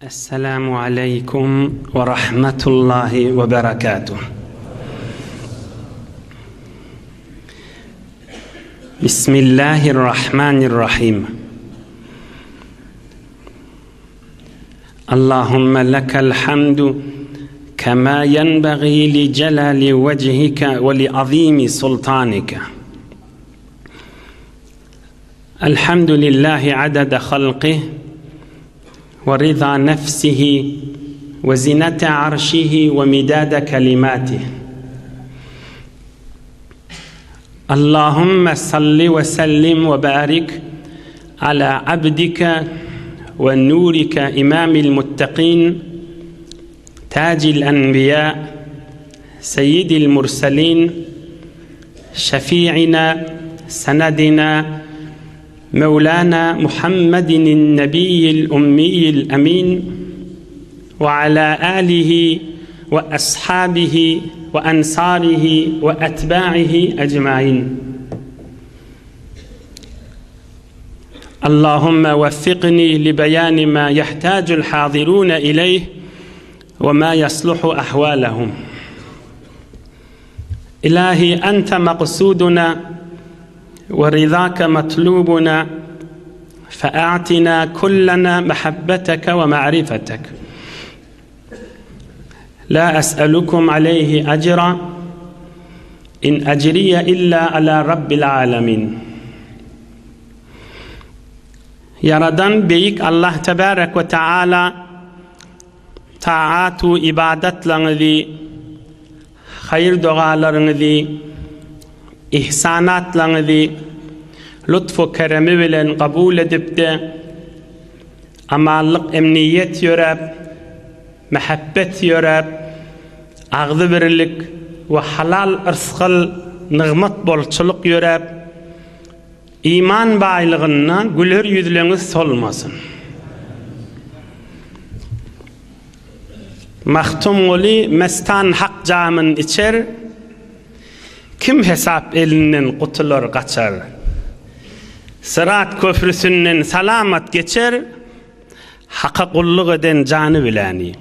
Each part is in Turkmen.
Esselamu aleýkum we rahmetullahi we berekatuh. Bismillahirrahmanirrahim. Allahumma lakal hamdu kema yenbaghi li jalali wejhika we li azimi sultanika. Elhamdülillahi adada halqih we riza nefsihi we zinete arşihi we midade kelimatih. Allahümme salli we sellim we barik ala abdike we nurike imamil muttaqin tacil enbiya seyyidil murselin şefi'ina senedina Mevlana Muhammedin nebiyyil ummiyil emin ve ala alihi ve ashabihi ve ensarihi ve etba'ihi ecmain. Allahümme veffikni li beyani ma yehtacul hazirun ileyh ve ma yasluhu ahvalehum. Ilahi ente maksuduna ve rizake matlubuna fe'atina kullana mehabbeteke ve ma'rifetek. La es'elukum aleyhi ecra in ecriye illa ala rabbil alemin. Yaradan Beýik Allah Tebarek we Teala taat we ibadatlaryňyzy Haýyr-dogalaryňyzy, ihsanatlaryňyzy lutf-u keremi bilen kabul edip-de, amanlyk emniýet ýöräp, mähebbet ýöräp, agzybirlik we halal yrsgal nygmat bolçulyk ýöräp, Iman baýlygynda güler ýüzleňiz solmasyn. Magtymguly mestan hak jamyn içer, Kim hesap elinden gutular gaçar. Syrat köprüsinden salamat geçer, Haka gulluk eden jany biläni.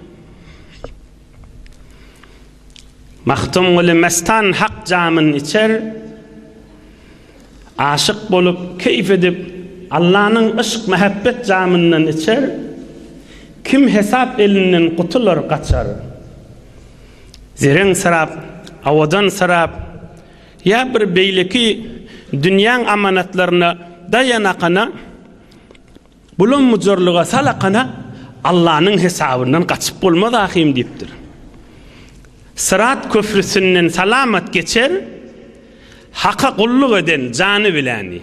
Magtymguly mestan hak jamyn içer, Aşyk bolup, keýp edip, Allanyň yşk-mähebbet jamyndan içer, Kim hesap elinden gutular, gaçar. Zereň syrap, awadan syrap, ýa bir beýleki dünýäň amanatlaryna daýanakana, Bulam-bujarlyga salakana Allanyň hesabyndan gaçyp bolmaz ahym diýipdir. Syrat köprüsinden salamat geçer, Haka gulluk eden jany biläni.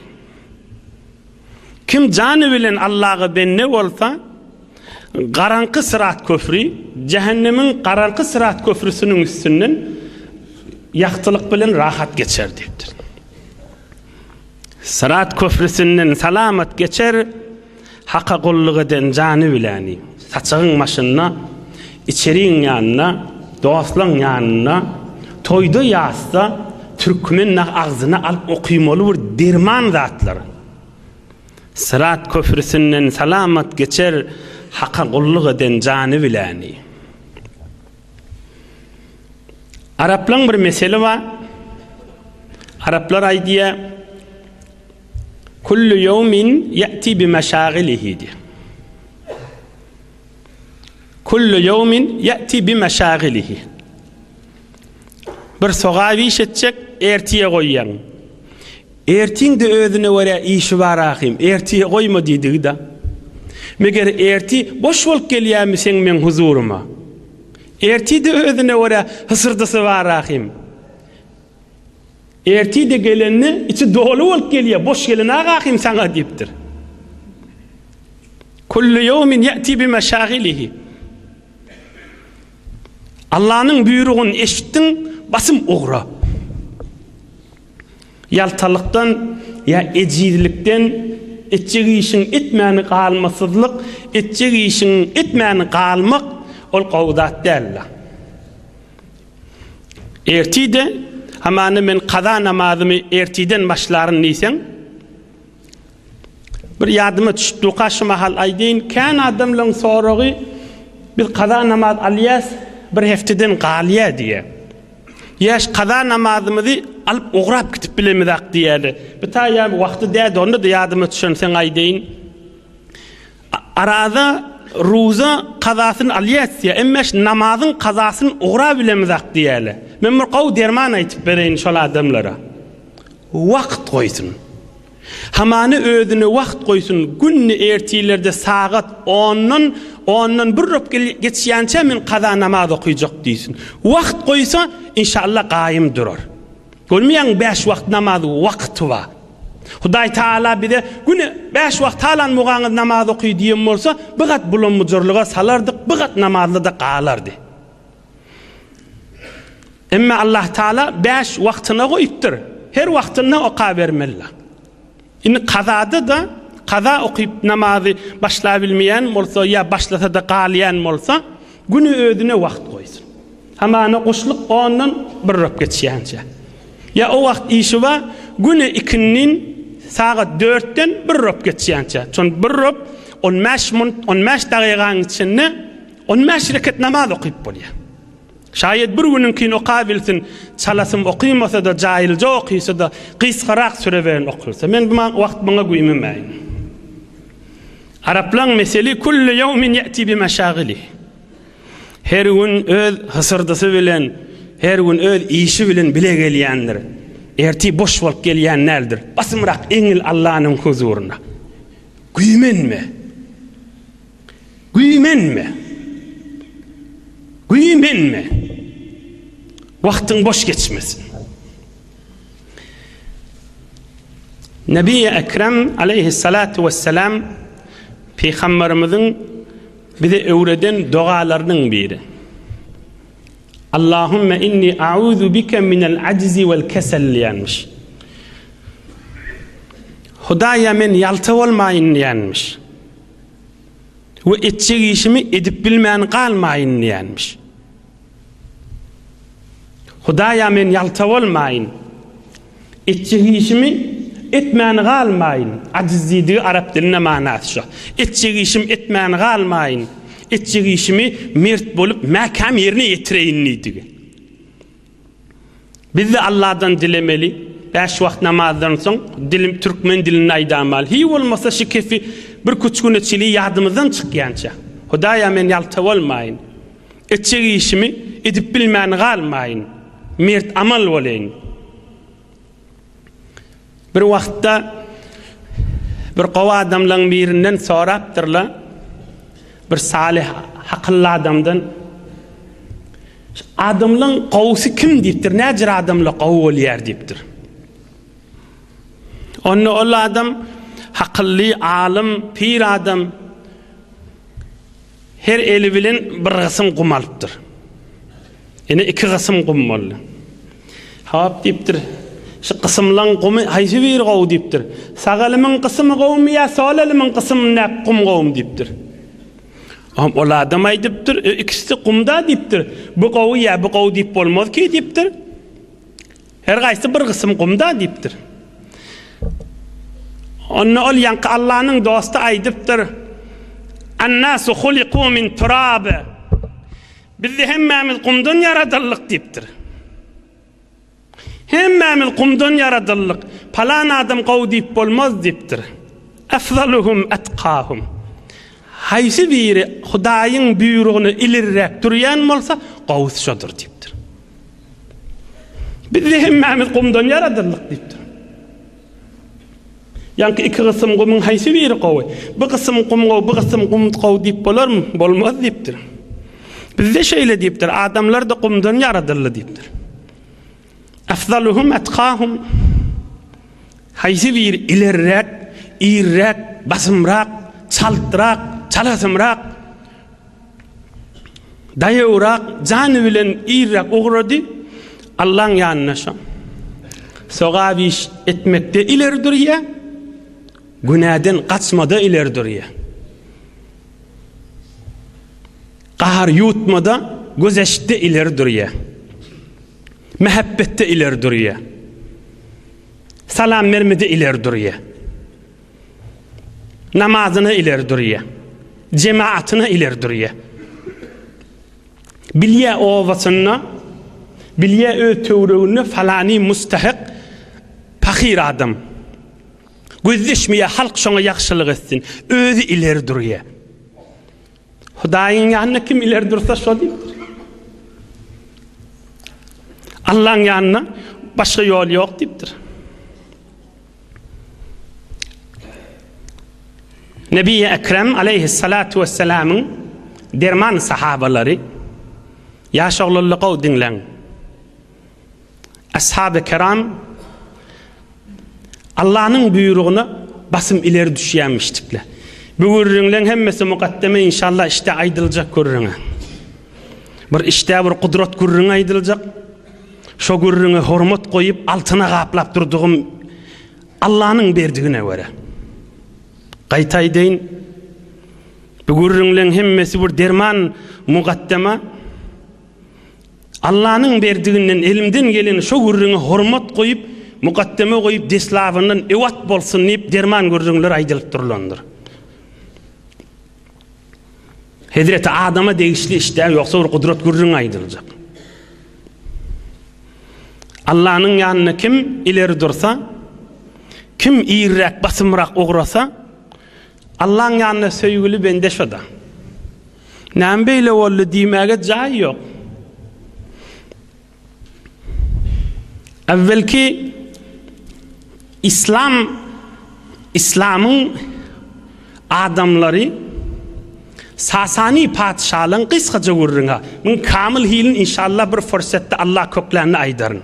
Kim jany bilen Allaga bende bolsa, garaňky syrat köpri, jähennemiň garaňky syrat köprüsiniň üstünden ýagtylyk bilen rahat geçer diýipdir. Syrat köprüsinden salamat geçer, Haka gulluk eden jany biläni. Saçagyň başynda, içeriň ýanynda, dostlaň ýanynda, toýda-ýasda türkmen nag agzyna alyp okymaly bir derman zatlar. Syrat köprüsinden salamat geçer, Haka gulluk eden jany biläni. Araplaň bir meseli bar. Araplar aýdýar, Kullu ýewmin ýa'ti bi meşagilihi diýär. Kullu ýewmin ýa'ti bi meşagilihi. Bir sogap iş etjek, ertiye goýýaň. Ertiň-de özüne görä işi bar ahym, ertiye goýma diýdigi-da. Meger erti boş bolup gelýärmi seň meň huzuryma? Erti-de özüne görä hysyrdysy bar ahym. Erti-de gelende içi doly bolup gelýär, boş gelenok ahym saňa diýipdir. Kullu ýewmin ýa'ti bi meşagilihi. Allanyň buýrugyny eşitdiň, basym ugra. Ýaltalykdan ýa ejizlikden etjek işiň etmäni galmasyzlyk, etjek işiň etmäni galmak ol gowy zat däldir. Ertide, hamana men kaza namazymy ertiden başlaryn diýseň, bir ýadyma düşüp durka şu mahal aýdaýyn, kän adamlaryň soragy. Biz kaza namaz alýas, bir hefteden galýa diýýär. Ýaş kaza namazymyzy alyp ugrap gitip bilemizak diýýärler. Bu taýýar wagty dädi, onda-da ýadyma düşensoň aýdaýyn. Araza, ruza kazasyny alýas diýýär. Emma şu namazyň kazasyny ugrabilemizak diýýärler. Men bir gowy derman aýtyp bereýin şol adamlara. Wagt goýsun. Hamany özüne wagt goýsun, günde ertirlerde sagat ondan, ondan bir röp geçýänçä men kaza namaz okyjak diýsin. Wagt goýsa, inşallah gaýym durar. Görmeýäňmi bäş wagt namaz wagty bar. Hudaý Taala bize güne bäş wagt halan mugaňyz namaz oky diýen bolsa, bir gat bulam-bujurlyga salardyk, bir gat namazda-da galardy. Emma Allah Taala bäş wagtyna goýupdyr. Her wagtynda okabermeli. Indi kazada-da kaza okyp namazy başlabilmeýän bolsa ýa başlasa-da galýan bolsa, güni özüne wagt goýsun. Hamana guşluk ondan bir röp geçýänçä. Ýa o wagt işi bar, güni ikindin sagat dörtden bir röp geçýänçä. Şon bir röp on bäş munt, on bäş dagygaň içinde On bäş reket namaz okyp bolýar. Şaýat bir günüňkini okabilsin, çalasym okymasa-da, jaýylja okysa-da, gysgarak süre bilen okylsa. Men bu wagt muňa güýmemäýin. Araplaň meseli kullu ýewmin ýe'ti bi meşagili. Her gün öz hysyrdysy bilen, her gün öz işi bilen bile gelýändir. Ertir boş bolup gelýän däldir. Basymrak eňil Allanyň huzuryna. Güýmenme. Güýmenme. Güýmenme. Wagtyň boş geçmesin. Nebi Ekrem aleyhissalatu vesselam Peygamberimiziň bize öwreden dogalarynyň biri. Allahümme inni a'uzu bike minel ajzi vel kesel diýenmiş. Hudaýa men ýalta bolmaýyn diýenmiş. We etjek işimi edip bilmän galmaýyn diýenmiş. Hudaýa men ýalta bolmaýyn. Etjek işimi etmän galmaýyn. Ajiz diýdigi arap dilinde manasy şo. Etjek işim etmän galmaýyn. Etjek işimi mert bolup mäkäm ýerine ýetireýin diýdigi. Biz-de Alladan dilemeli, bäş wagt namazdan soň dilim türkmen dilinde aýdamaly. Hiý bolmasa şu kefi bir küç güne çili ýadymyzdan çykýança. Hudaýa men ýalta bolmaýyn. Etjek işimi edip bilmän galmaýyn. Mert amal bolaýyn. Bir wagtda bir gowy adamlaryň birinden sorapdyrlar. Bir salyh, hakylly adamdan Adamlaryň gowusy kim diýipdir, näjür adamlar gowy bolýar diýipdir. Onda ol adam hakylly, alym, pir adam her eli bilen bir gysym gum alypdyr. Ine iki gysym gum boldy. Hop diýipdir. Şu gysymlaň gumy haýsy biri gowy diýipdir. Sag elimiň gysymy gowumy ýa sol elimiň gysymyndaky gum gowumy diýipdir. Oňa ol adam aýdypdyr, e, ikisi gumda diýipdir. Bu gowy ýa bu gowy diýip bolmaz ki diýipdir. Her gaýsy bir gysym gumda diýipdir. Onda ol ýaňky Allanyň dosty aýdypdyr. Annasu huliku min turab. Biz hemmämiz gumdan ýaradyldyk diýipdir. Hemmämiz gumdan ýaradyldyk. Palan adam gowy diýip bolmaz diýipdir. Afzaluhum atkahum. Haýsy biri Hudaýyň buýrugyna ilirräk durýan bolsa, gowusy şodur diýipdir. Biz-de hemmämiz gumdan ýaradyldyk diýipdir. Ýaňky iki gysym gumuň haýsy biri gowy? Bu gysym gum gowy, bu gysym gum gowy diýip bolarmy? Bolmaz diýipdir. Bizde şeýle diýipdir, adamlar-da gumdan ýaradyldy diýipdir. Afzaluhum atkahum. Haýsy biri ilerräk, irräk, basymrak, çaltrak, çalasymrak, Daýawrak jany bilen irräk ugrady, Allaň ýanyna şo. Sogap iş etmekde ileri durýar, günäden gaçmada ileri durýar. Gahar ýutmada, gözeşde ileri durýar. Mähebbetde ileri durýar. Salam bermede ileri durýar. Namazyna ileri durýar. Jemaatyna ileri durýar. Bilýä obasynda, bilýä öz töwereginde falany mustahyk, pahyr adam. Gözleşmeýär, halk şoňa ýagşylyk etsin. Özi ileri durýar. Hudaýyň ýanynda kim ileri dursa şo diýipdir. Allaň ýanynda başga ýol ýok diýipdir. Nebi Ekrem aleyhissalatu vesselamyň derman sahabalary ýaş oglanlar gowy diňläň. Ashaby kiram Allanyň buýrugyna basym ileri düşýänmişdikler. Bu gürrüňleň hemmesi mukaddeme inşallah işde aýdyljak gürrüňe. Bir işde bir gudrat gürrüňi aýdyljak. Şo gürrüňe hormat goýup altyna gaplap durdugym Allanyň berdigine görä. Gaýta aýdaýyn. Bu gürrüňleň hemmesi bir derman mukaddeme. Allanyň berdiginden elimden geleni şo gürrüňe hormat goýup, mukaddeme goýup, deslabyndan ewat bolsun diýip derman gürrüňler aýdylyp durlandyr. Hezreti Adama degişli iş däl, ýogsa bir gudrat gürrüň aýdyljak. Allanyň ýanynda kim ileri dursa, kim irräk basymrak ugrasa, Allaň ýanynda söýgüli bende şo-da. Näme beýle boldy diýmäge jaý ýok. Äwwelki islam islamyň adamlary Sasani patyşalygyň gysgaça gürrüňi. Muň kamyl hilini inşallah bir fursatda Allah köklände aýdaryn.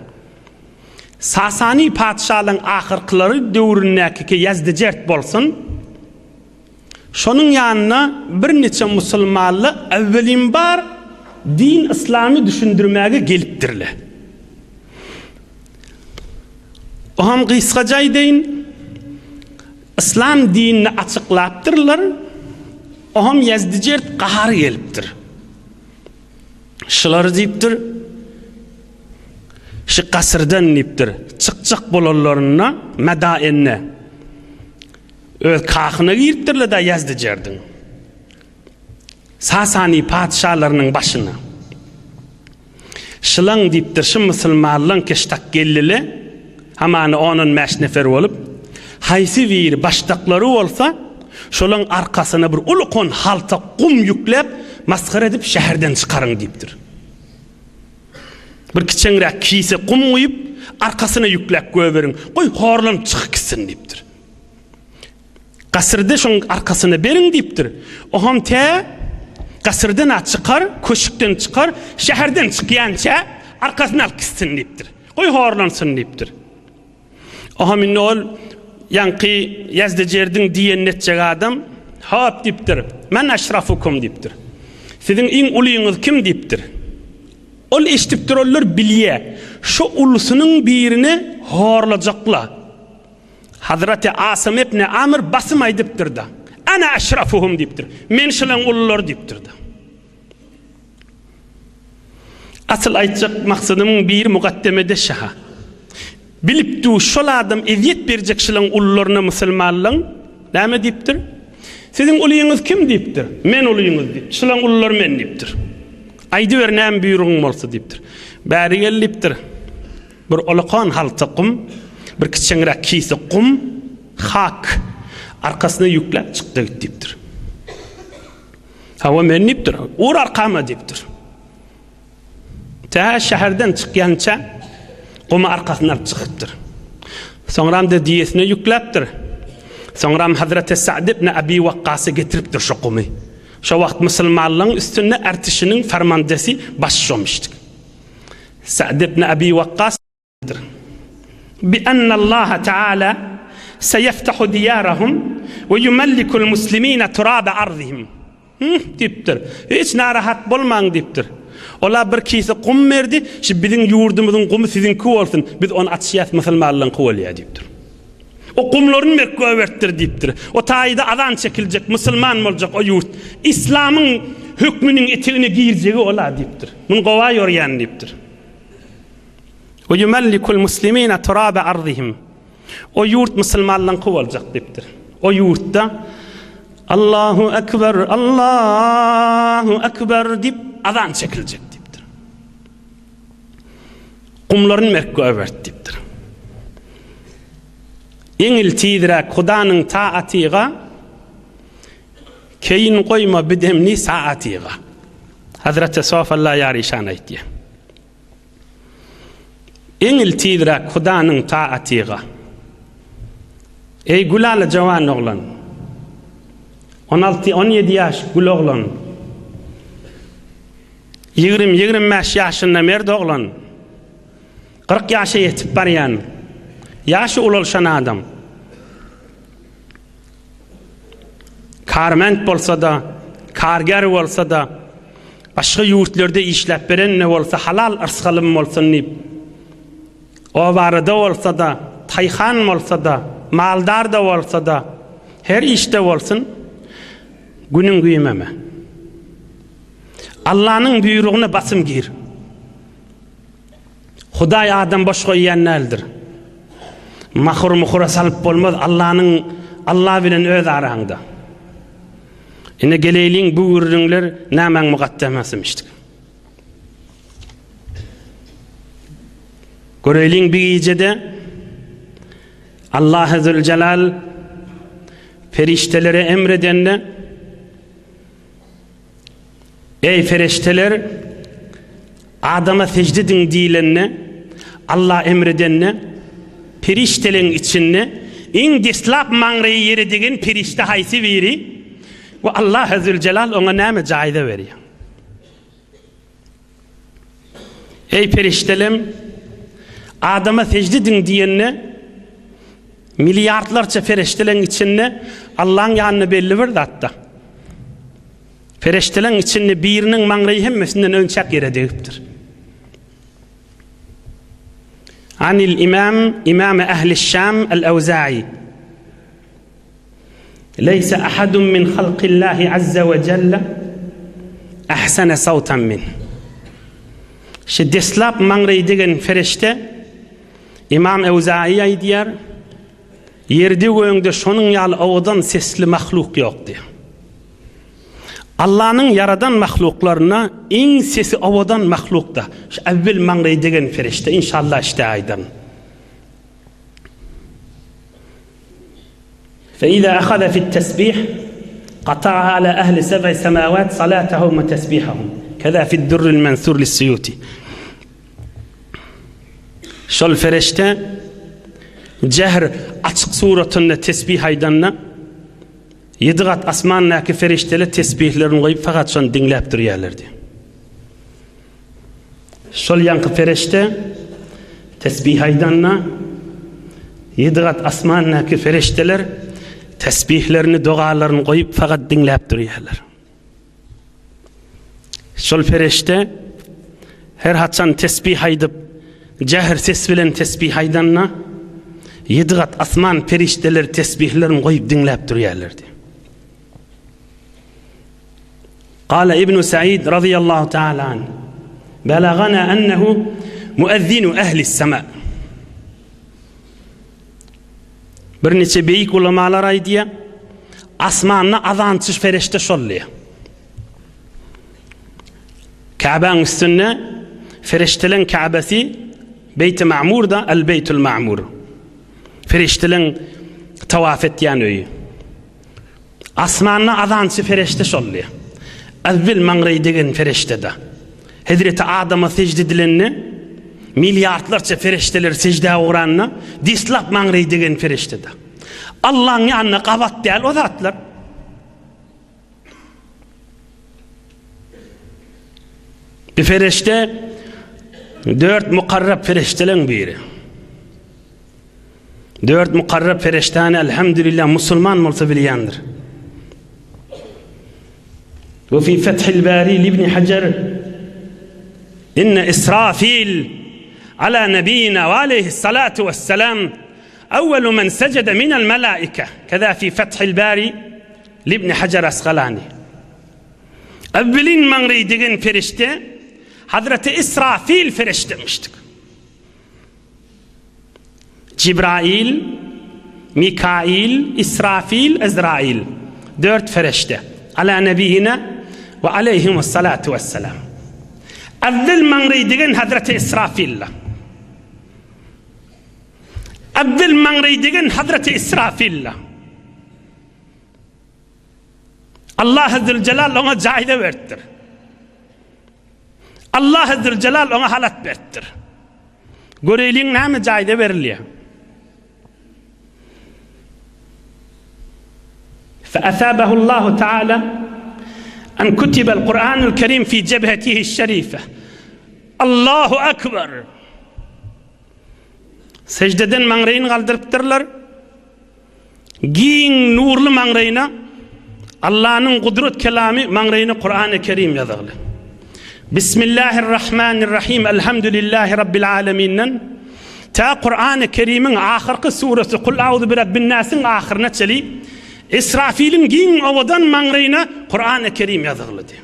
Sasani patyşalygyň ahyrkylary döwründäkiki Ýazdijert bolsun. Şonuň ýanyna birniçe musulmanly äwwelinbar din yslamy düşündirmäge gelipdirler. Oňam gysgaça aýdaýyn, yslam dinini açyklapdyrlar, oňam Ýazdijert gahary gelipdir. Şulary diýipdir, şu gasyrdan diýipdir, çykjak bolanlarynda Medaende Öz kahyna giripdirler-dä Ýazdyjerdiň. Sasany patyşalarynyň başyna. Şylaň diýipdir, şu musulmanlaň keştak gellile, hamana on-on bäş nefer bolup, haýsy biri başdaklary bolsa, şolaň arkasyna bir ulkan halta gum ýükläp, masgara edip şäherden çykaryň diýipdir. Bir kiçeňräk kise gum guýup, arkasyna ýükläp göberiň, goý horlanyp çykyp gitsin diýipdir. Gasyrda şoň arkasyna beriň diýipdir. Oňam tä gasyrdan-a çykar, köşkden çykar, şäherden çykýança arkasyna alyp gitsin diýipdir. Goý horlansyn diýipdir. Oňam indi ol ýaňky Ýazdyjerdiň diýenini etjek adam, Hop diýipdir, Men aşrafukum diýipdir. Siziň iň ulyňyz kim diýipdir. Ol eşidipdir ollar bilýä. Şo ulusynyň birini horlajakla. Hazreti Asym ibn Amr basym aýdypdyr-da, Ana aşrafuhum diýipdir. Men şulaň ululary diýipdir-de. Asyl aýtjak maksadymyň biri mugaddemede şaha. Bilip dur, şol adam ezýet berjek şulaň ulularyna musulmanlaň näme diýipdir? Siziň ulyňyz kim diýipdir? Men ulyňyz diýip. Şulaň ululary men diýipdir. Aýdyber näme buýrugyň bolsa diýipdir. Bäri gel diýipdir. Bir olakan halta gum, bir kiçeňräk kise gum, hak, arkasyna ýükläp çykda git diýipdir. Hawa men diýipdir. Ur arkama diýipdir. Tä şäherden çykýança gumy arkasyna alyp çykypdyr. Soňram da diýesine ýükläpdir. Soňram Hazreti Sa'd ibn Abi Wakkasa getiripdir şu gumy. Şo wagt musulmanlaryň üstünde ertişiniň fermandesi baş şomişdik. Sa'd ibn Abi Wakkas Bi ennallaha taala seyeftahu diýarahum we yumallikul muslimina turaba arzihim. Hüh diýipdir. Hiç narahat bolmaň diýipdir. Ola bir kise gum berdi, şu biziň ýurdumyzyň gumy siziňki bolsun, biz ony açýas musulmanlaryňky bolýar diýipdir. O gumlaryny berk goýberipdir diýipdir. O taýda azan çekiljek, musulman boljak o ýurt. Islamyň hökmüniň etegine girjegi ola diýipdir. Muny gowa ýorýan diýipdir. We yumallikul muslimina turaba arzihim. O ýurt musulmanlaryňky boljak diýipdir. O ýurtda Allahu ekber, Allahu ekber diýip azan çekiljek diýipdir. Gumlaryny berk goýbert diýipdir. Eňil tizräk Hudanyň taatyga, Keýin goýma bidemni saatyga. Hazreti Sofalla Ýaryşan aýtýar. Eňil tizräk Hudanyň taatyga. Eý gülala jawan oglan. 16, 17 ýaş gül oglan. 20, 25 ýaşynda merd oglan. 40 ýaşa ýetip barýan, ýaşy ulalşan adam. Karment bolsa-da, karger bolsa-da, başga ýurtlarda işläp beren-de bolsa, halal yrsgalym bolsun diýip, obarada bolsa-da, taýhan bolsa-da, maldar-da bolsa-da, her işde bolsun, günüň güýmeme. Allanyň buýrugyna basym gir. Hudaý adam boş goýýan däldir. Mahur-muhura salyp bolmaz Allanyň Alla bilen öz araňda. Ine geleýliň bu gürrüňler nämäň mugatdemasymyşdyk. Göreýliň bir gijede Allahy Züljelal perişdelere emredende Eý, perişdeler, Adama sežde ediň diýlende, Alla emredende, perişdeleň içinde iň deslap maňraýy ýere degen perişde haýsy biri we Allahy Züljelal oňa näme jaýza berýär? Eý, perişdelem, Adama sežde ediň diýende, milliardlarça perişdeleň içinde Allaň ýanynda belli bir zatda. Perişdeleň içinde biriniň maňlaýy hemmesinden önçäk ýere degipdir. Anil imam, imam ehli Şam el-Ewza'i. Leýse ahadun min halqillahi azza we jelle ahsana sawtan min. Şu deslap maňlaýy degen ferişde Imam Ewza'i aýdýar, Ýerde göňde şonuň ýaly owadan sesli mahluk ýok diýýär. Allanyň ýaradan mahluklaryna iň sesi owadan mahluk-da, şu äwwel maňlaýy degen perişde, inşallah işde aýdaryn. Fe-iza ahaza fit-tesbih, gata'a ala ehli seb'i semawat salatahum we tesbihahum. Keza fid-durril mensur lis-Suyuti. Şol fereşte jehr açyk suratynda tesbih aýdanda, ýedi gat asmandaky ferişteler tesbihlerini goýup fakat şony diňläp durýarlardy. Şol ýaňky fereşte tesbih aýdanda, ýedi gat asmandaky fereşteler tesbihlerini, dogalaryny goýup fakat diňläp durýarlar. Şol perişde her haçan tesbih aýdyp, jähr ses bilen tesbih aýdanda, ýedi gat asman perişdeleri tesbihlerini goýup diňläp durýarlardy. Gala Ibn Said radiyallahu ta'ala an. Belagana ennehu muezzinu ehli sema. Birniçe beýik ulamalar aýdýar, asmanda azançy perişde şol diýýär. Käbäň üstünde ferişteleň Käbesi Beýti Ma'murda El Beýtul Ma'mur. Ferişteleň tawaf etýän öýi. Asmanda azançy fereşte şol diýýär. Äwwel maňraýy degen fereşte-de. Hezreti Adama sežde edilende, milliardlarça fereşteler seždä ugranda, deslap maňraýy degen fereşte-de. Allaň ýanynda gabat däl o zatlar. Bir fereşte dört mukarrab fereşteleň biri. Dört mukarrab fereştäni elhamdülillah musulman bolsa bilýändir. Ve fi Fethil Bari Ibn Hajar İnne İsrafil ala nebiyina ve aleyhissalatu vesselam evvelu men secede minel melaike. Keza fi Fethil Bari Ibn Hajar Asgalani. Evvelin maňry degen ferişte Hazreti İsrafil feriştemişdik. Jibrail, Mikail, Israfil, Ezrail. Dört fereşte. Ala nebiyina we aleyhimussalatu vesselam. Evvel maňry degen Hazreti İsrafil'la. Äwwel maňraý degen Hazreti Israfilda. Allahy Züljelal oňa jaýza beripdir. Allahy Züljelal oňa halat beripdir. Göreýliň näme jaýza berilýär. فأثابه الله تعالى أن كتب القرآن الكريم في جبهته الشريفة الله أكبر Seždeden maňraýyny galdyrypdyrlar. Giň nurly maňraýyna Allanyň gudrat kelamy maňraýyna Kurany Kerim ýazyldy. Bismillahirrahmanirrahim Elhamdülillahi Rabbil aleminden tä Kurany Kerimiň ahyrky suresi Kul auzu bi rabbin nasyň ahyryna çeli Israfiliň giň owadan maňraýyna Kurany Kerim ýazyldy.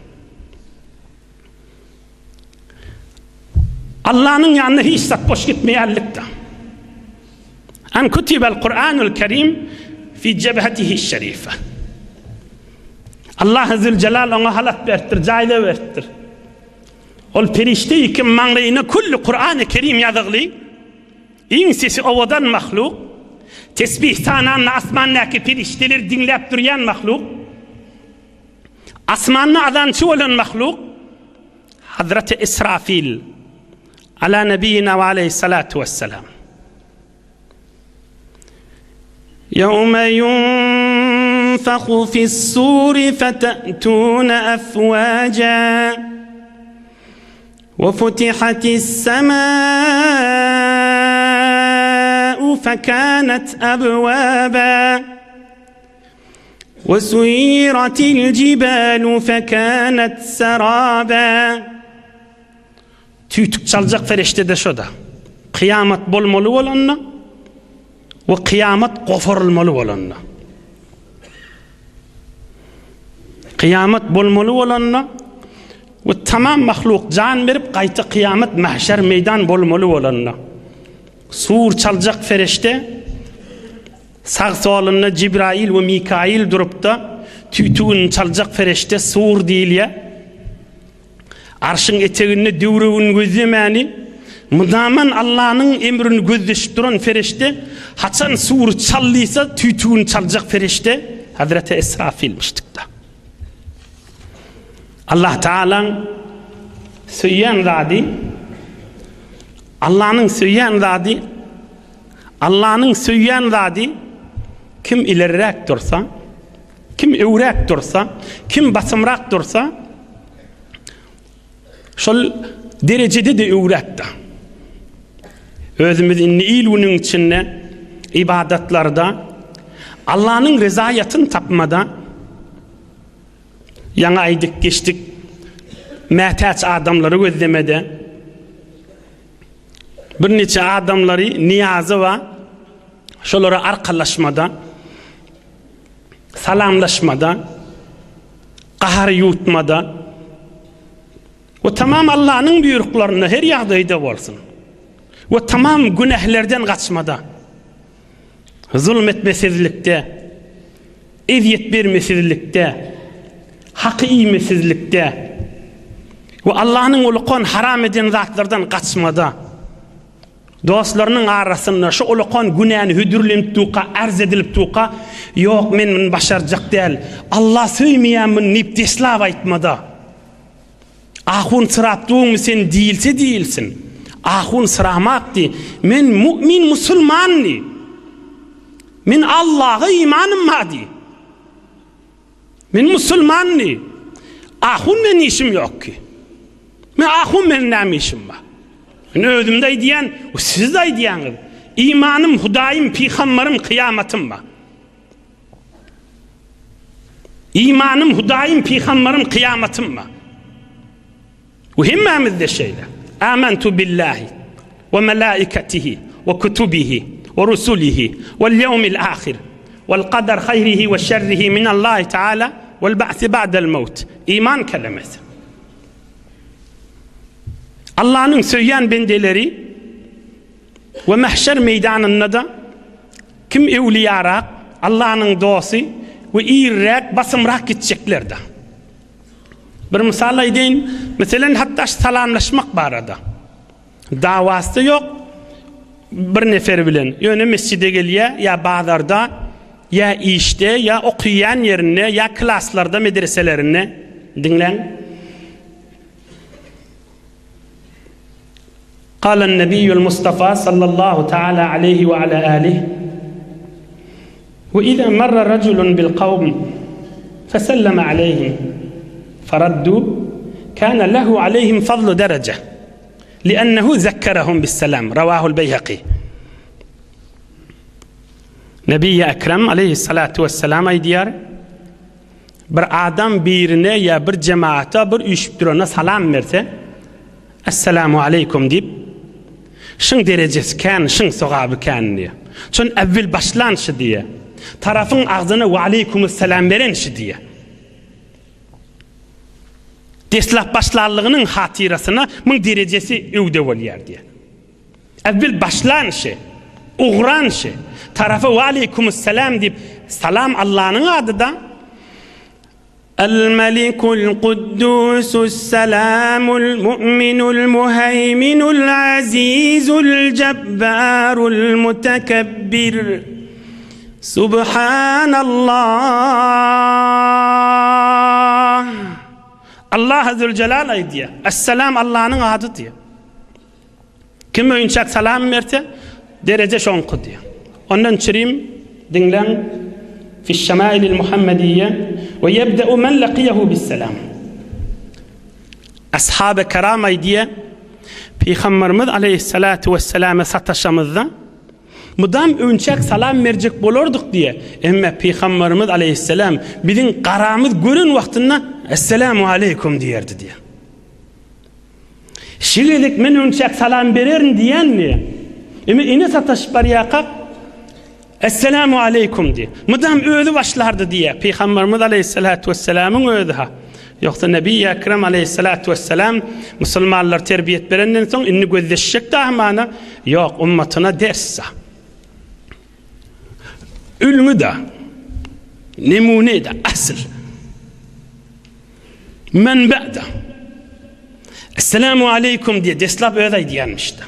Allanyň ýanynda hiç zat boş gitmeýänlikdir. An kutibel Kur'anul Kerim fi jebhetihi şerife. Allah Zülcelal oňa halat beripdir, jaýza beripdir. Ol perişde ikim maňlaýyna külli Kur'an-ı Kerim ýazygly, iň sesi owadan mahluk, tesbih sananda asmandaky perişdeler diňläp durýan mahluk, Asmanda azançy bolan mahluk Hazreti Israfil ala nebiyina we aleyhissalatu vesselam. Yevme yunfahu fis-suri fete'tun afwaja Ve futihatis semâ'u fekânet ebvâba Wesuýiratil jibalu fekânet serâbâ. Tüýtük çaljak perişde-de şo-da. Kyýamat bolmaly bolanda we kyýamat goparylmaly bolanda. Kyýamat bolmaly bolanda we tamam mahluk jan berip gaýta kyýamat mahşer meýdan bolmaly bolanda. Sur çaljak perişde Sag-solunda Jibraýyl we Mikaýyl durupda, tüýtügini çaljak pereşde Sur diýilýär. Arşyň eteginde döwregini gözlemäni, mydaman Allanyň emrini gözleşip duran pereşde, haçan Sury çal diýse, tüýtügini çaljak pereşde Hazreti Esrafilmişdik-de. Allah Tagalaň söýýän zady, Allanyň söýýän zady Allanyň söýýän zady kim ilerräk dursa, kim öwräk dursa, kim basymrak dursa, şol derejede-de öwräkdir. Özümiz indi il-günüň içinde ybadatlarda Allanyň rezaýatyny tapmada ýaňy aýdyp geçdik, mätäç adamlary gözlemede, Birniçe adamlary nyýazy bar, şolara arkalaşmada, salamlaşmada, gahar ýuwutmada we tamam Allanyň buýruklarynda her ýagdaýda bolsun we tamam günählerden gaçmada, zulum etmesizlikde, ezýet bermesizlikde, haky iýmesizlikde we Allanyň ulukan haram eden zatlardan gaçmada, dostlarynyň arasynda şu ulukan günäni hödürlenip durka, arz edilip durka, Ýok, men muny başarjak däl, Alla söýmeýän muny diýip deslap aýtmada. Ahun syrap durmy sen diýilse diýilsin. Ahun syramak diý. Men mu'min musulman diý. Men Allaha imanym bar diý. Men musulman diý. Ahun bilen işim ýok ki. Men ahun bilen näme işim bar? Men özümde aýdýan, siz de aýdýaňyz. Imanym, Hudaýym, pygambarym, kyýamatym bar. Imanym, Hudaýym, pygambarym, kyýamatym bar. Bu hemmämizde şeýle. Amantu billahi we melaikatihi we kutubihi we rusulihi wal ýewmil ahir wal kadar haýrihi we şerrihi minallahi taala wal ba'si ba'del mewt. Iman kelemesi. Allanyň söýýän bendeleri we mahşer meýdanynda-da kim öwliýarak, Allanyň dosty we irräk, basymrak gitjekler-de. Bir mysal aýdaýyn, meselen, hatda salamlaşmak barada. Dawasy ýok. bir nefer bilen, ýöne mesjide gelýär, ýa bazarda, ýa işde, ýa okaýan ýerinde, ýa klaslarda, medreselerinde. Diňläň. Galan Nebiýül Mustafa sallallahu taala aleýhi we ala alih We iza marra rajulun bil kawm feselleme aleýhim feraddu kana lehu aleýhim fadlu dereje li'ennehu zekkerehum bis-selam Rawahul Beýhaki Nebiýi Ekrem aleýhissalatu wesselam aýdýar Bir adam birine ýa bir jemagata bir üýşüp durana salam berse, Esselamu aleýkum diýip, şyň derejesi kän, şyň sogaby kän diýýär. Şon äwwel başlan şy diýýär. Tarapyň agzyna we aleýkumussalam beren şy diýýär. Deslap başlanlygynyň hatyrasyna muň derejesi öwde bolýar diýýär. Äwwel başlan şy, ugran şy, tarapa we aleýkumussalam diýip, salam Allanyň ady-da. El-Melikul Kuddusus Selamul Mu'minul Muheýminul Azizul Jebbarul Mutekebbir. Subhanallah. Allah Zülcelal aýdýar. Esselam Allanyň ady diýýär. Kim öýünçäk salam berse, dereje şoňky diýýär. Ondan çirim diňläň Fiş-şemailil Muhammediýe we ýebde'u men lakiýehu bis-selam. Ashaby kiram aýdýar, Pygamberimiz aleýhissalatu wesselama sataşamyzda mydam öýünçäk salam berjek bolardyk diýýär. Emma Pygamberimiz aleýhissalam biziň garamyz gören wagtynda Esselamu aleýkum diýerdi diýýär. Şi gezek men öňçäk salam bererin diýenmi? Eme ene sataşyp barýarkak, Esselamu aleýkum diýip. Mydam özi başlardy diýýär. Pygamberimiz aleýhissalatu wesselamyň özi-ha. Ýogsa Nebi Ekrem aleýhissalatu wesselam musulmanlar terbiýet berenden soň indi gözleşjek dahy mana. Ýok, ummatyna ders-da. Ülňi-de. Nemune-de, asyl. Menbe-de. Esselamu aleýkum diýe deslap özi aýdýarmyş-da.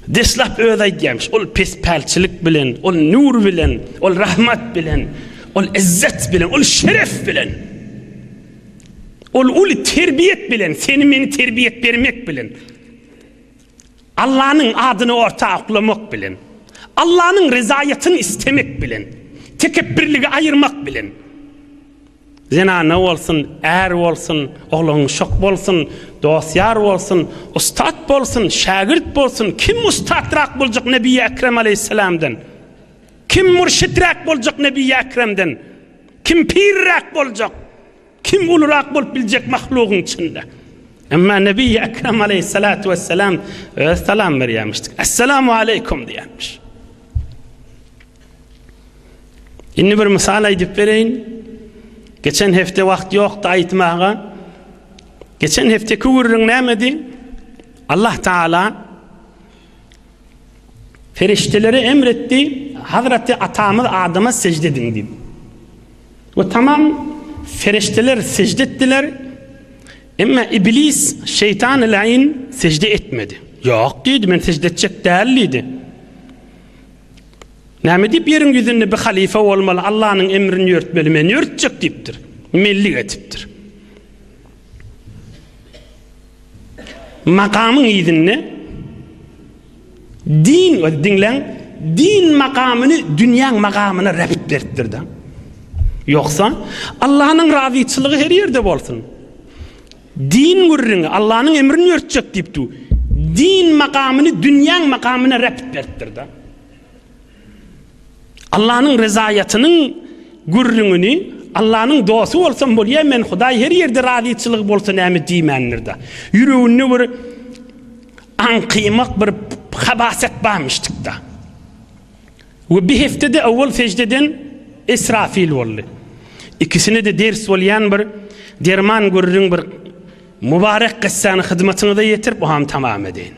Deslap özi aýdýarmyş. Ol pespälçilik bilen, ol nur bilen, ol rahmat bilen, ol izzet bilen, ol şeref bilen. Ol uly terbiýet bilen, seni meni terbiýet bermek bilen. Allanyň adyny orta oklamak bilen. Allanyň rezaýatyny istemek bilen. Tekepbirligi aýyrmak bilen. Zenana bolsun, är bolsun, oglan-uşak bolsun, dost-ýar bolsun, ussat bolsun, şägirt bolsun, kim ussatrak boljak Nebiýi Ekrem aleýhissalamdan? Kim mürşiträk boljak Nebiýi Ekremden? Kim pirräk boljak? Kim ulurak bolup biljek mahlugyň içinde? Emma Nebiýi Ekrem aleýhissalatu wessalam öz salam berýärmişdik. Essalamu aleýkum diýýärmiş. Indi bir mysal aýdyp bereýin. Geçen hepde wagt ýokdy aýtmaga. Geçen hepdeki gürrüň nämedi? Allah Taala perişdelere emretdi, Hazreti atamyz Adama secde ediň diýip. We tamam ferişdeler secde etdiler. Emma iblis, şeytan lain secde etmedi. Ýok diýdi, men secde etjek däl diýdi. Näme diýip ýeriň ýüzünde bir halyfa bolmaly, Allanyň emrini ýörtmeli, men ýörtjek diýipdir. Mellik etipdir. Makamyň yzynda din, diňläň, din makamyny dünýäň makamyna räpt beripdir-de. Ýogsa, Allanyň razyçylygy her ýerde bolsun. Din gürrüňi, Allanyň emrini ýörtjek diýip du. Din makamyny dünýäň makamyna räpt beripdir-de. Allanyň rezaýatynyň gürrüňini Allanyň dosty bolsam bolýar, men Hudaý her ýerde razyçylygy bolsa näme diýmändir-de. Ýüreginde bir aňkymak, bir habaset barmyşdyk-da. We bir heftede owwal seždeden Esrafil boldy. Ikisine-de ders bolýan bir derman gürrüň bir mübarek kyssany hyzmatyňyza ýetirip, oham tamam edeýin.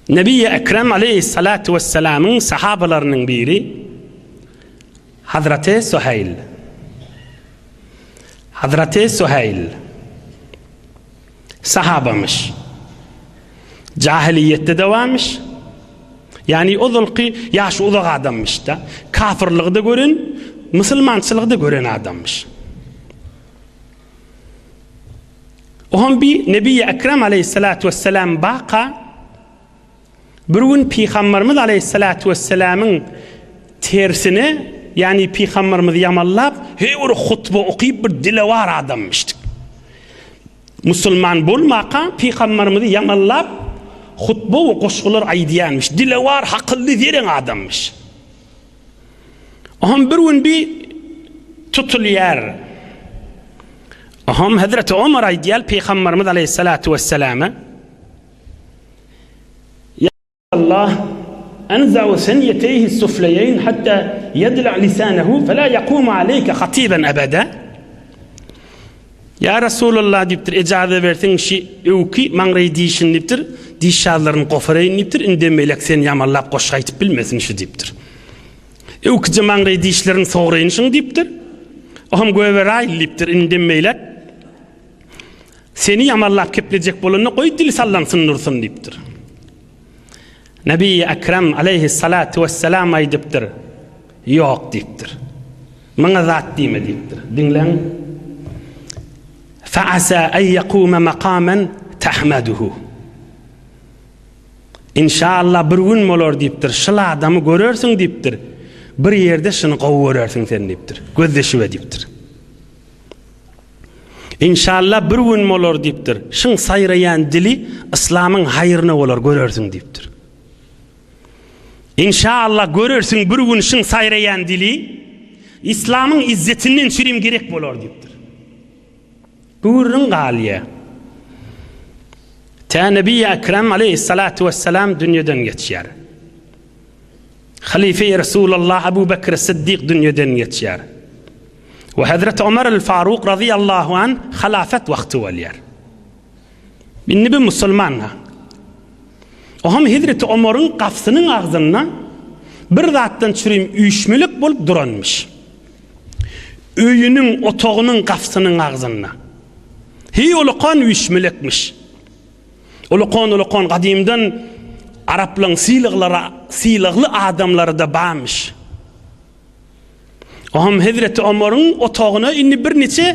Nebi Ekrem aleyhissalatu vesselamyň sahabalarynyň biri Hazreti Suheýl. Hazreti Suheýl. Sahabamyş. Jahiliýetde-de barmyş. Ýagny ozalky ýaşy uzak adammyş-da. Kafyrlygy-da gören, musulmançylygy-da gören adammyş. Oňam bi Nebi Ekrem aleyhissalatu vesselam baka Bir gün Pygamberimiz aleýhissalatu wessalamyň tersine, ýagny Pygamberimizi ýamanlap, heý bir hutba okyp bir dilewar adammyşdyk. Musulman bolmaka Pygamberimizi ýamanlap hutba we goşgular aýdýanmyş. Dilewar, hakylly, zereň adammyş. Oňam bir gün bir tutulýar. Oňam Hazreti Omar aýdýar Pygamberimiz aleýhissalatu wessalama, Ýa Allah, Enza'u senýeteýhi sufleýeýn hatta ýedla lisanehu fela ýakumu aleýke hatiben ebeda. Ýa Resulallah diýipdir, ejaza berseň şi öwki maňraý dişini diýipdir, diş şazlaryny gopareýin diýipdir, indem beýläk seni ýamanlap goşgy aýtyp bilmesin şi diýipdir. Öwkije maňraý dişlerini sograýyn şuň diýipdir. Oham göberaýyl diýipdir, indem beýläk Seni ýamanlap keplejek bolanda goý dili sallansyn dursun diýipdir. Nebi Ekrem aleýhissalatu wessalam aýdypdyr. Ýok diýipdir. Maňa zat diýme diýipdir. Diňläň. Fa'asa an yaquma maqaman tahmaduhu. Inşallah bir gün bolar diýipdir. Şul adamy görersiň diýipdir. Bir ýerde şuny gowy görersiň sen diýipdir. Gözleşibe diýipdir. Inşallah bir gün bolar diýipdir. Şyň saýraýan dili yslamyň haýryna bolar görersiň diýipdir. Inşallah görersiň bir gün şyň saýraýan dili yslamyň izzetinden çürim gerek bolar diýipdir. Gürrüň galýar. Tä Nebi Ekrem aleyhissalatu vesselam dünýeden geçýär. Halife-i Resulallah Abu Bekr Siddik dünýeden geçýär. We Hazreti Omar el-Faruk razyýallahu anh halafat wagty bolýar. Indi bir musulman. Oňam Hazreti Omaryň gapysynyň agzynda bir zatdan çürim üýşmelik bolup duranmyş. Öýüniň otagynyň gapysynyň agzynda. Heý ulakan üýşmelekmiş. Ulakan-ulakan gadymdan araplaryň sylaglara sylagly adamlary-da barmyş. Oňam Hezreti Omaryň otagyna indi birniçe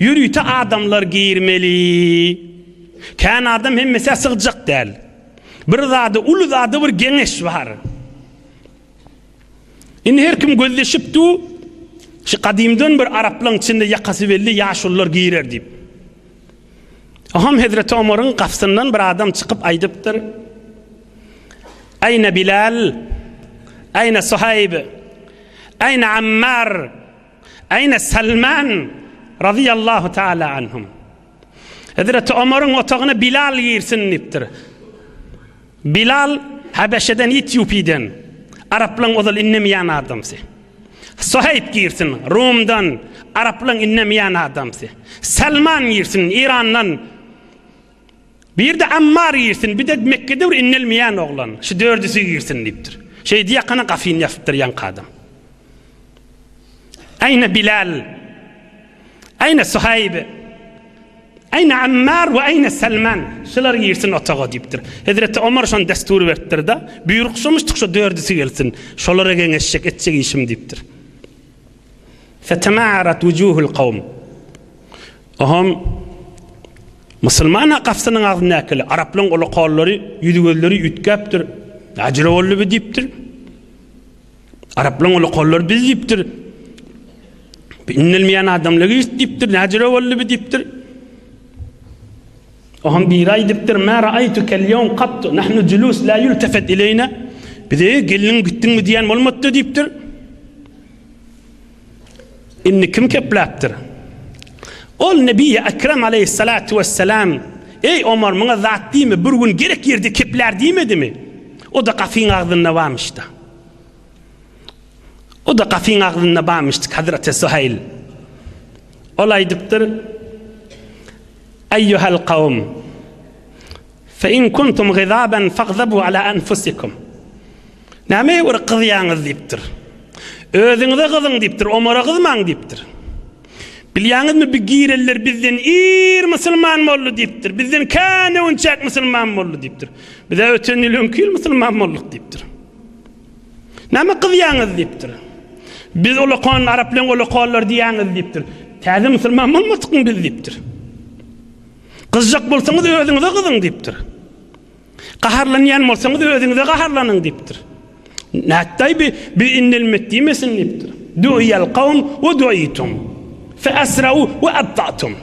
ýörite adamlar girmeli. Kän adam hemmesi sygjak däl. Bir zady, uly zady bir geňeş bar. Indi her kim gözleşip du, şu gadymdan bir araplaryň içinde ýakasy belli ýaşulular girer diýip. Oňam Hezreti Omaryň gapysyndan bir adam çykyp aýdypdyr. Aýna Bilal, aýna Suhaýb, aýna Ammar, aýna Salman razyýallahu taala anhum. Hezreti Omaryň otagyna Bilal girsin diýipdir. Bilal Habeşeden, Etýupiden, araplaryň ozal indemeýän adamsy. Suhaýb girsin, Rumdan, araplaryň indemeýän adamsy. Salman girsin, Irandan. Bir-de Ammar girsin, bir-de Mekgede bir indelmeýän oglan. Şu dördüsi girsin diýipdir. Şeýdi ýakana gafyny ýapypdyr ýaňky adam. Aýna Bilal, aýna Suhaýb, aýna Ammar we aýna Salman. Şular girsin otaga diýipdir. Hezreti Omar şony destur beripdir-de, buýruk şomuşdyk şo dördüsi gelsin. Şolara geňeşjek, etjek işim diýipdir. Fetema'arat wujuhul kawm. Oham musulman gapysynyň agzyndakyly araplaryň ulakanlary ýüzi-gözleri üýtgäpdir. Näjüre boldy bu diýipdir. Araplaryň ulakanlary biz diýipdir. Bu indelmeýän adamlar girdi diýipdir. Näjüre boldy bu diýipdir. Oham biri aýdypdyr, Ma ra'aytukel ýewm kattu, nahnu julus la yultefet ileýna. Bize geldiň gitdiňmi diýen bolmady diýipdir. Indi kim kepläpdir? Ol Nebi Ekrem aleýhissalatu wessalam, Eý Omar, muňa zat diýme, bir gün gerek ýerde keplär diýmedimi? O-da gapyň agzynda barmyş-da. O-da gapyň agzynda barmyşdy Hazreti Suhaýl. Ol aýdypdyr, Eýýuhel kawm, fe in kuntum gizaben fagzabu ala anfusikum. Näme bir gyzýaňyz diýipdir. Özüňize gyzyň diýipdir, Omara gyzmaň diýipdir. Bilýäňizmi bi girenler bizden ir musulman boldy diýipdir. Bizden kän öňçäk musulman boldy diýipdir. Biz-ä öten ýyl öňki ýyl musulman bolduk diýipdir. Näme gyzýaňyz diýipdir. Biz ulakan araplaryň ulakanlary diýýäňiz diýipdir. Täze musulman bolmadykmy biz diýipdir. Gyzjak bolsaňyz özüňize gyzyň diýipdir. Gaharlanýan bolsaňyz özüňize gaharlanyň diýipdir. Nätdaý bi bi innelmet diýmesin diýipdir. Du'iyal kawm we du'itum. Fe asra'u we abta'tum.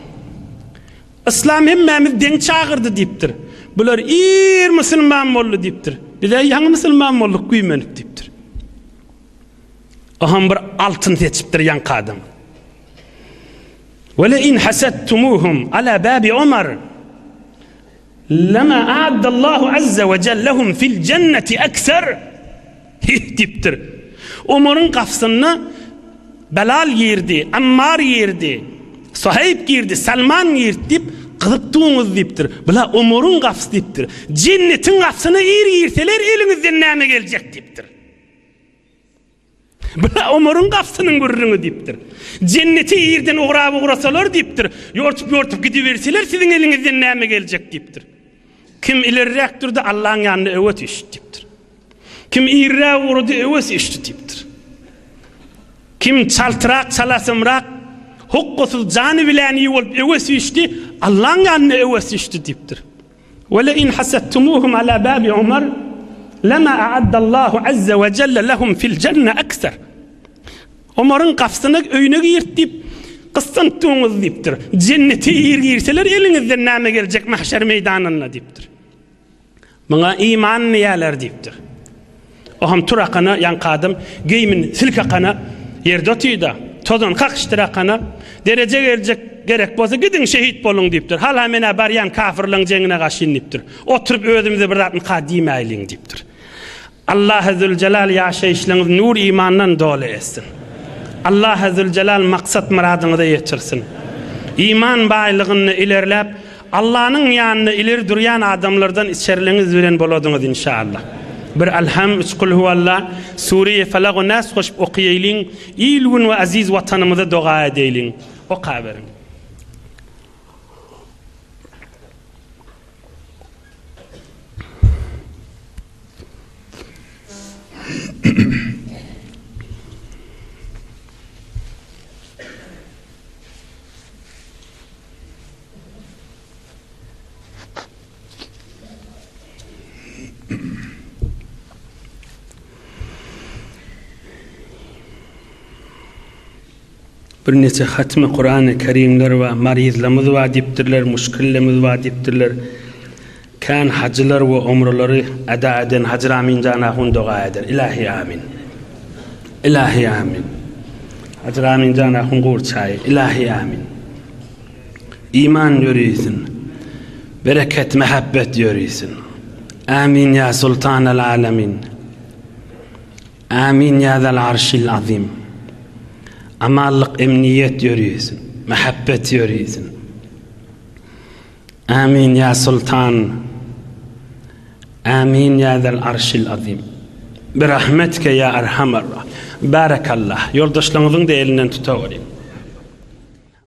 Yslam hemmämiz deň çagyrdy diýipdir. Bular ir musulman boldy diýipdir. Biz-ä ýaňy musulman bolduk güýmenip diýipdir. Oham bir altyn seçipdir ýaňky adam. Wele in hasadtumuhum ala babi Omar. Lema a'addallahu azza we jel lehum fil jenneti ekser. Hih diýipdir. Omaryň gapysynda Belal girdi, Ammar girdi, Suhaýb girdi, Salman girdi diýip, gyzyp duňyz diýipdir. Bula Omaryň gapysy diýipdir. Jennetiň gapysyna ir girseler eliňizden näme geljek diýipdir. Bula Omaryň gapysynyň gürrüňi diýipdir. Jennete irden ugrap ugrasalar diýipdir, ýortup-ýortup gidiberseler siziň eliňizden näme geljek diýipdir. Kim ilerräk durdy Allaň ýanynda öwet eşit diýipdir. Kim irräk ugrady öwet eşitdi diýipdir. Kim çaltrak, çalasymrak, hokgasyz jany bilen iyi bolup öwet eşitdi, Allaň ýanynda öwet eşitdi diýipdir. Ve le in hasattumuhum ala babi Umar lema a'addallahu azza ve celle lehum fil cenne ekser. Omaryň gapysyna öýüne girt diýip gyssanyp duňyz diýipdir. Jennete ir girseler eliňizden näme geljek mahşer meýdanynda diýipdir. Muňa iman diýerler diýipdir. Oham tur akana ýaňky adam geýmin silk akana ýerde otyda tozan kakyşdyr akana dereje geljek gerek bolsa gidiň şehit boluň diýipdir. Hala menä barýan kafirleň jeňine gaşyn diýipdir. Oturyp özümize bir zat mka diýmäýliň diýipdir. Allahy Züljelal ýaşaýyşlaryňyzy nur imandan doly etsin. Allahy Züljelal maksat myradyňyza ýetirsin. Iman baýlygynda ilerläp Allanyň ýanynda ileri durýan adamlardan içerliňiz bilen boladyňyz inşallah. Bir Alham, üç Kulhuwalla, Sureýe Felak we Nas goşup okaýaýlyň, il gün we aziz watanymyza doga edeýliň. Okaberiň. Birnäçe hatmy Kurany Kerimler bar, maryzlarymyz bar diýipdirler, muşkillerimiz bar diýipdirler. Kän hajylar we umralary eda eden Hajy Raminjan ahun doga eder. Ilahi amin. Ilahi amin. Hajy Raminjan ahun gurçaýy. Ilahi amin. Iman ýörisin. Bereket, mähebbet ýörisin. Amin ya sultanal alamin. Amin ya zal arşil azim. Amanlyk, emniýet ýörisin. Mähebbet ýörisin. Amin ya sultan. Amin ya zal arşil azim. Bi rahmetike ya erhamer. Barakallah. Ýoldaşlaryňyzyň-da elinden tutaweriň.